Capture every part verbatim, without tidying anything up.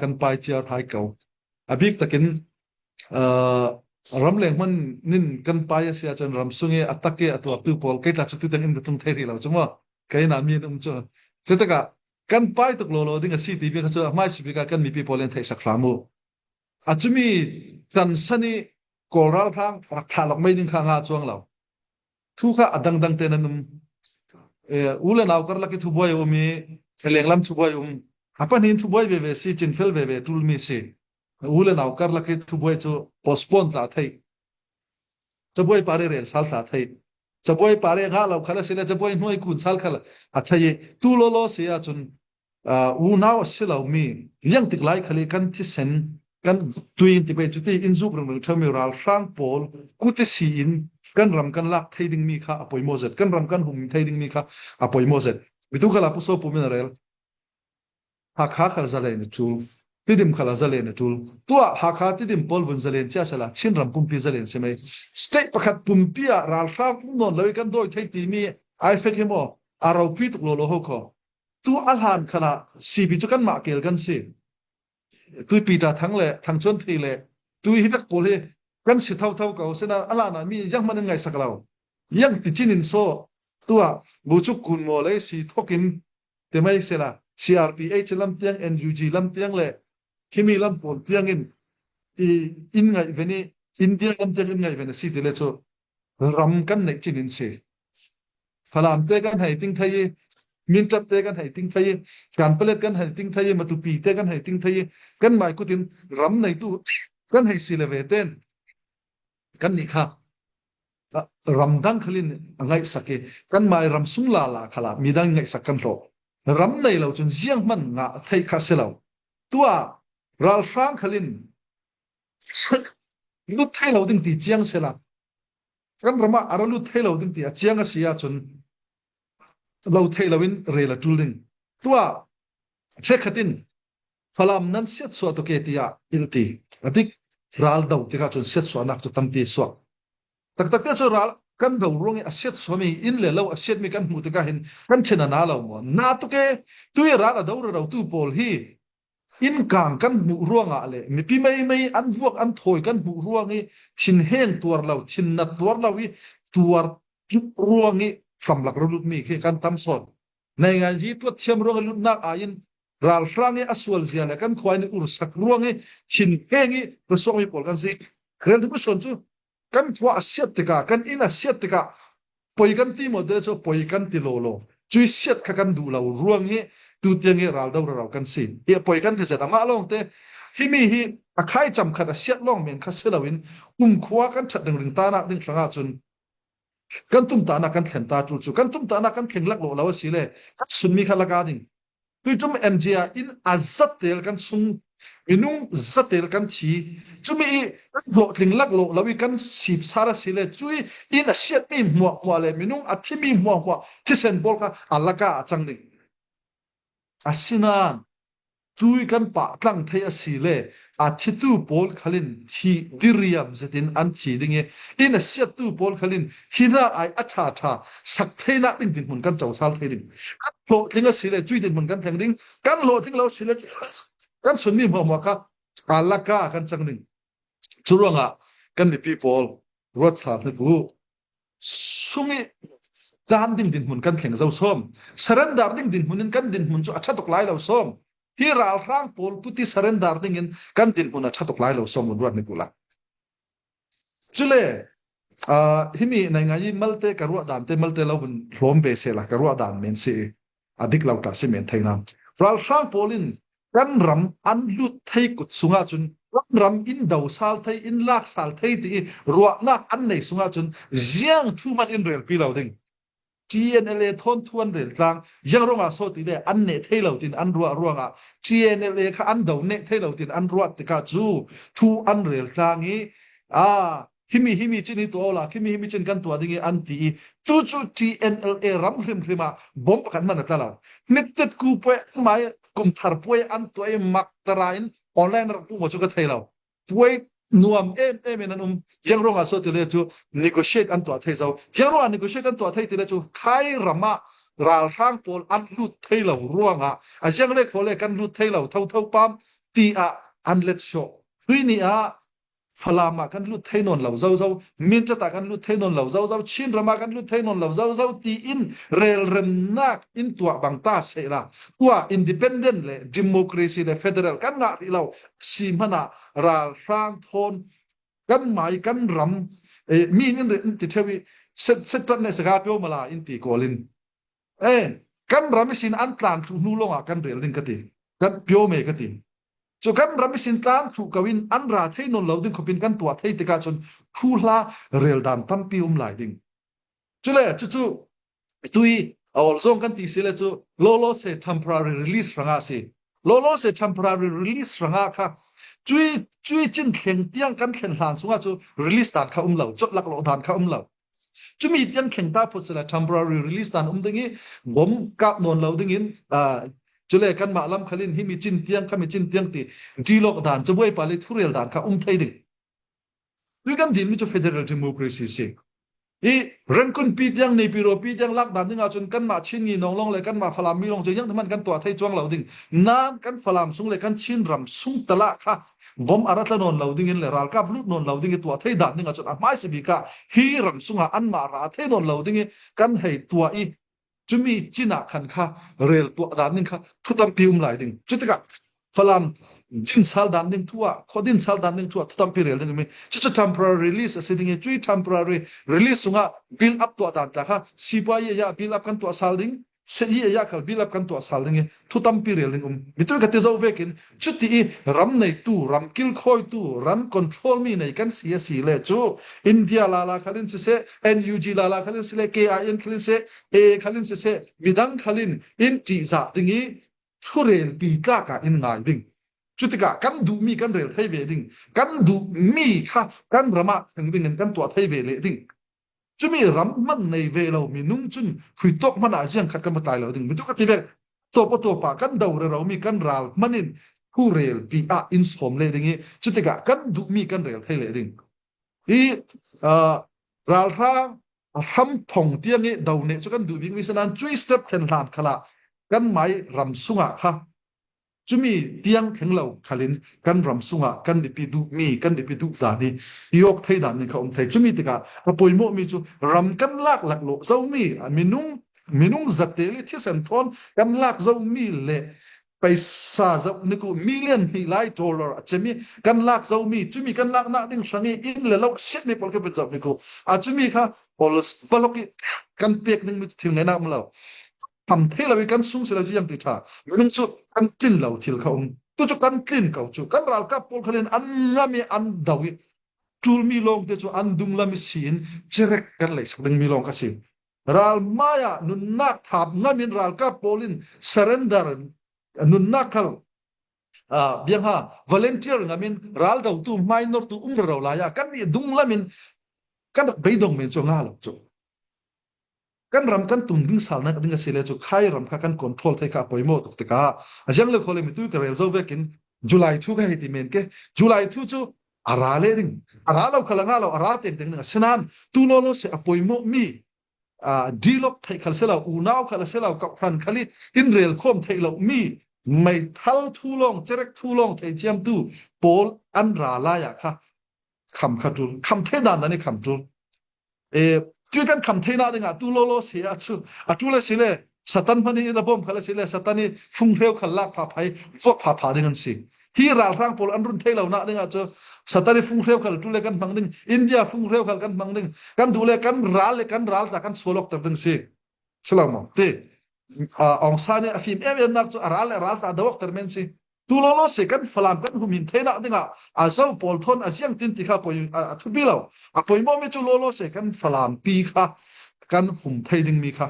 kan pai ciar hai ko. A bik takin, ah, ramleng hman nin kan pai a sia cun ram sung i a tak i a tuartu pawl kei tla cu tutiang in ka tlung thei rih lo cu maw? Kei na mi an um cu. Cutakah kan pai tuk lawlaw ding a si ti bik kha cu a hmaisi bik ah kan mipi pawl in theihsak hram uh. A cumi tansan i Kawl ralhrang rak thlah lawk mai ding kha a ngah cuang lo. Thu kha a dangdang te nan um. Eh, u le nau karlak i thubuai a um i, lenglam thubuai a um. A pahnih in thubuai veve si, cinfel veve ṭulmi si. U le nau karlak i thubuai cu postpone tla theih. Cabuai pare rel sal tla theih. Cabuai pare ngah lo khal a si le, cabuai hnuai kun sal khal a theih i, tu lawlaw si ahcun, aa, unau a si lomi, ziangtik lai khal i kan thisen, kan tui in ti pei cuti in zuk ringring ṭheumi ralhrang pawl kuti si in kan ram kan lak thei dingmi kha a poimaw zet, kan ram kan hum thei dingmi kha a poimaw zet. Bitu khal a pusaw pumin a rel. Hakha khal zalen a ṭul, Tidim khal a zalen a ṭul. Tuah Hakha Tidim pawl vun zalen cia sela, Chin ram pumpi zalen si mai. State pakhat pumpi ah ralhrang um nawn lo i kan dawi thei timi ai fek hi maw? A ropi tuk lawlaw ho kho. Tu a hlan khalah sipi cu kanmah kel kan si. Tui Peter Thang le Thang Chuan Thei le tui hi vek pawl hi kan si thotho ko. Sina a hlan ah mi zianghman an ngaihsak lo. Ziang ti cin in saw tuah bucuk kun maw lei si thokin ti mai sela C R P H lam tiang, N U G lam tiang le khimi lam pawl tiang in i in ngaih ven i India lam tiang in ngaih ven a si ti le cu ram kan neih cin in si. Falam te kan hei ting thei i, Mintat te kan hei ting thei i, Kanpalet kan hei ting thei i, Matupi te kan hei ting thei i, kan mai kutin ram neitu kan hei si le ve ten kan nih kha, ah, ram dang khalin a ngaihsak i, kan mai ram sung lala khala mi dang ngaihsak kan hlawh. Ram nei lo cun zianghman ngah theih kha si lo. Tuah ralhrang khalin lut thei lo ding ti ciang sela, kan ram ah a ra lut thei lo ding ti a ciang a si ahcun lo thei lo in rel a ṭul ding. Tuah hrekkhat in Falam nan siatsuah tuk e tiah in ti. A dik ral do tikah cun siatsuahnak cu tampi suak. Taktak te cu ral kan do ruang i a siatsuahmi in le lo a siatmi kan hmuh tikah hin kan thin a na lo maw? Na tuk e, tu i ral a do rero tu pawl hi innkang kan hmuh ruangah le mipi meimei an vuak an thawi kan hmuh ruang i thinheng tuar lo, thinnat tuar lo i tuar ruang i hramlak rulutmi khi kan tam sawn. Naingan hi tuat thiam ruang i lutnak aiin ralhrang i a sual zia le kan khua in i ursak ruang i thinheng i rasuakmi pawl kan si. Rel ding sawn cu kan khua a siat tikah, kan inn a siat tikah, poi kan ti maw te cu poi kan ti lawlaw. Cui siat kha kan duh lo ruang hi tutiang i raldo rero kan si. Hi poi kan ti zet a ngah lawngte, himi hi a khai cam khat a siat lawng men kha si loin kumkhua kan ṭhat ringring tanak ding hrangah cun kan tumtahnak kan thlen ta ṭul cu, kan tumtahnak kan thleng laklawh lo a si le kan sunmi kha laka ding. Tuiṭum M G ah inn a zatel kan sung, minung zatel kan thi. Cumi i kan hlawhtling laklawh lo i kan sipsar a si le, cui inn a siatmi hmuahhmuah le minung a thimi hmuahhmuah thisen pawl kha a laka a cang ding. Asinain tui kan pahtlang thei a si le a thitu pawl khalin thih diriam zetin an thi ding i, inn a siattu pawl khalin hina ai a ṭhaṭha sak theinak ding dinhmun kan cosal thei ding. Kan hlawhtling a si le cui dinhmun kan thleng ding, kan hlawhtling lo a si le kan sunmi hmuahhmuah kha a laka kan cang ding. Curuangah kan mipi pawl ruat sal hnik uh. Sung i dan ding dinhmun kan thleng zo sawm. Surrender ding dinhmun in kan dinhmun cu a ṭha tuk lai lo sawm. Hi ralhrang pawl kuti surrender dingin kan dinhmun a ṭha tuk lai lo sawm, vun ruat hnik uh la. Cule, aa, himi naingai malte ka ruah dan te, malte lo vun hlawm ve sehla ka ruah dan men si i a dik lo tla si men thei nan. Ralhrang pawl in kan ram an lut thei kut sungah cun kan ram in do sal thei, in lak sal thei ti i ruahnak an nei sungah cun ziang thu hman in relpi lo ding. T N L A thawn thu an rel tlang, ziang ruangah so ti le an neh thei lo tin an ruah ruangah T N L A kha an do neh thei lo tin an ruat tikah cu thu an rel tlang i, aa, himi, himi cin hi tuah awla, himi, himi cin kan tuah ding i an ti i, tu cu T N L A ram hrimhrim ah bom pakhat hman a tla lo. Hnittitku puai, anmai kumthar puai an tuah i, maktara in online rak pum cu ka thei lo. Puai nuam em em in an um. Ziang ruangah so ti le cu negotiate an tuah thei zo. Ziang ruangah negotiate an tuah thei ti le cu khai ram ah ralhrang pawl an lut thei lo ruangah a ziang le khaw le kan lut thei lo thotho pam ti ah an let sawh. Tui ni ah Falam ah kan lut thei nawn lo zozo, Mindat ah kan lut thei nawn lo zozo, Chin ram ah kan lut thei nawn lo zozo tiin relremnak in tuah bang ta seh la, tuah independent le democracy le federal kan ngah rih lo si hmanah ralhrang thawn kan mai kan ram, eh, mi nin re ti theu i set set tat ne saka pio mala in ti kawlin, eh, kan ram i sin an tlan thluh hnu lawngah kan rel ding ka ti, kan pio me ka ti. Chu kan ram i sin tlan thluh ko in an ra thei nawn lo ding khopin kan tuah thei tikah cun thuhla rel dan tampi um lai ding. Cule cucu tui a awlzawng kan ti si le cu lawlaw se temporary release hrangah si. Lawlaw se temporary release hrangah kha cui cui cin thleng tiang kan thlen hlan sungah cu release dan kha um lo, cawt laklawh dan kha um lo. Cumi tiang thleng ta phawt sila temporary release dan um ding i bom kap nawn lo dingin, aa, cule kanmah lam khalin himi cin tiang, khami cin tiang ti dilawk dan, cabuai pali thurel dan kha um thei ding. Tui kan dinmi cu federal democracy si. I Rangoon pi tiang, Naypyidaw pi tiang lak dan dingah cun kanmah Chin ngi nawnglawng le kanmah Falam mi lawng cu ziang hman kan tuah thei cuang lo ding. Nan kan Falam sung le kan Chin ram sung talah kha bom a ra tla nawn lo dingin le ralkap lut nawn lo ding i tuah thei dan dingah cun a hmaisa bik ah hi ram sungah anmah ra thei nawn lo ding i kan hei tuah i cumi cinah khan kha rel tuah dan ding kha thu tampi um lai ding. Cutikah Falam din sal dan ding thu ah, khuadin sal dan ding thu ah thu tampi rel ding um i cucu temporary release a si ding i cui temporary release sungah build up tuah dan ta kha sipuai ah build up kan tuah sal ding, seh i ah khal build up kan tuah sal ding i thu tampi rel ding um. Mitui ka ti zo vekin cuti i ram neitu, ram kilkhawitu, ram control mi nei kan si a si le cu India lala khalin siseh, N U G lala khalin siseh, K I N khalin siseh, A A khalin siseh, midang khalin in ṭihzah ding i thurelpi tlak ah in ngai ding. Cutikah kan duhmi kan rel thei ve ding, kan duhmi kha kan ram ah thleng dingin kan tuah thei ve leh ding. Cumi ram hman nei ve lo minung cun khuitawk hmanah ziang khat kan va tlai lo ding. Mitui ka ti vek, tawp a tawp ah kan do reromi kan ral hman in thurelpi ah in sawm leh ding i cutikah kan duhmi kan rel thei leh ding. I, aa, ralhrang a hram phong tiang i do neh cu kan duh bikmi si nan cui step thlen hlan khalah kan mai ram sungah kha cumi tiang thleng lo khalin kan ram sungah kan biapi duhmi, kan biapi duh dan i i awk thei dan ding kha um thei. Cumi tikah a poimawhmi cu ram kan lak laklawh zomi, minung, minung zate le thisen thawn kan lak zomi le paisa zoh ni ku million hnih lai dollar a cemi kan lak zomi, cumi kan laknak ding hrang i inn le lo a siatmi pawl kha pet zoh ni ku a cumi kha awl balok i kan pek dingmi thil ngainak um lo. Tham thei lo i kan sung si lo cu ziang ti ṭha. Minung cu kan tlin lo thil kha um. Tu cu kan tlin ko cu kan ralkap pawl khalin an ngam i an do i ṭulmi lawngte cu an dunglam i si in cerek kan leisak dingmi lawng kha si. Ral hmaiah nunnak thap ngam in ralkap pawl in surrender nunnak khal, aa, biangha volunteer ngam in ral dotu hmainortu um rero lai ah kan nih dunglam in kan rak beidong men cu a nga lo cu. Kan ram kan tum ding sal nak ding a si le cu khai ram kha kan control thei kha a poimawh tuk tikah a ziang le khaw le mitui ka rel zo vekin July thu ka hei ti men ke. July thu cu a ra leh ding, a ra lo khal a nga lo, a ra tengteng ding a si nan tu lawlaw si a poimawhmi, aa, dilawk theih khal si lo, unau khal a si lo, kawhhran khal i in rel khawm theih lomi meithal thu lawng, cerek thu lawng theithiamtu pawl an ra lai ah kha kham kha ṭul, kham thei dan dan i kham ṭul. E, cui kan kham theinak dingah tu lawlaw si ah cu a ṭul a si le Satan hman in a bawm khal a si le Satan i funghreu khal lak phapha i vuak phapha ding an si. Hi ralhrang pawl an run thei lonak dingah cu Satan i funghreu khal ṭul le kan hmang ding, India funghreu khal kan hmang ding, kan duh le kan ral le kan ral ta kan sual awkter ding si. Si lo maw? Ti, aa, Aung San i a fim em emnak cu a ral le a ral ta do awkter men si. Tu lawlaw si kan Falam kan humhim theinak dingah a zo pawl thawn a ziang tin ti kha poi, a, a thupi lo. A poimawhmi cu lawlaw si kan Falam pi kha kan hum thei dingmi kha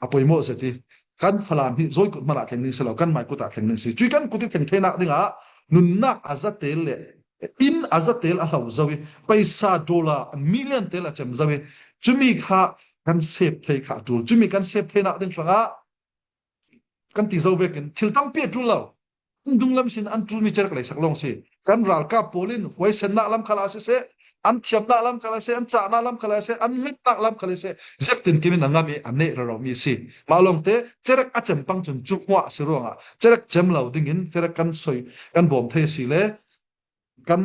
a poimawh zet i kan Falam hi zawi kut hmanah thleng ding si lo, kan mai kut ah thleng ding si. Cui kan kut i thleng theinak dingah nunnak a za tel le inn a za tel a hlo zo i paisa dollar million tel a cem zo i cumi kha kan sep thei kha a ṭul. Cumi kan sep theinak ding hrangah kan ti zo vekin thil tampi a ṭul lo. An dunglam sin an ṭulmi cerek leisak lawng si. Kan ralkap pawl in huaisennak lam khalah siseh, an thiamna lam kha le se, an chahna lam kha le se, an mitna lam kha le se, ziak tinkim in a ngam i a neih rero mi si. Mah lawngte cerek a cem pang cun cuk hmuah a si ruangah cerek cem lo dingin cerek kan soi, kan bawm thei a si le kan